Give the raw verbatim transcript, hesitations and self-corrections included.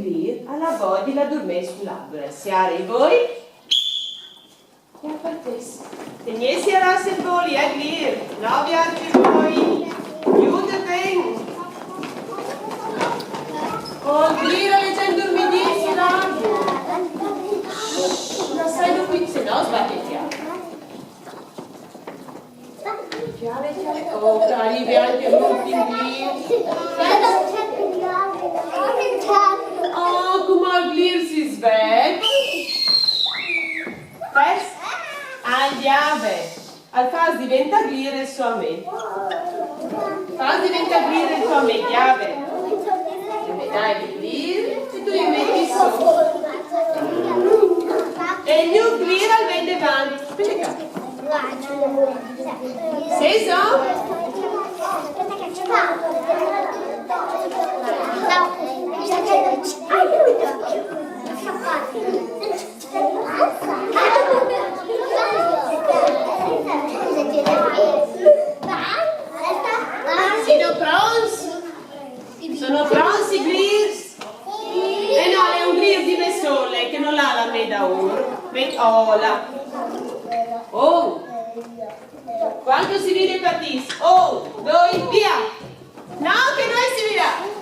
Glir al à voie di lâ a durmî sul arbul. Siarâ i voi. E a partìs. Tegnêt siarâts i voi, eh, Glir. No viarzi voi. Judêt ben. Oh, Glir al è za indurmidît sul arbul. Lassait, se no al sbate il cjâf. Cjale, cjale. Oh, al rive ancje l'ultin Glir. Oh, cumò il Glir si sveglie. Fes, al gjave. Al fâs deventâ Glir il so amì. Fâs deventâ Glir il so amì, gjave. Le medaglie di Glir e tu le metis sù. E il gno Glir al ven devant. Spiete ca. Sêso? Sêso pronts? Sêso pronts i Glirs? Eh no, al è un Glir di bessôl, che nol à la mê daûr. Met, oh, là. Oh! Cuant che si vide partîts. Un, doi, vie! No, che no si vide!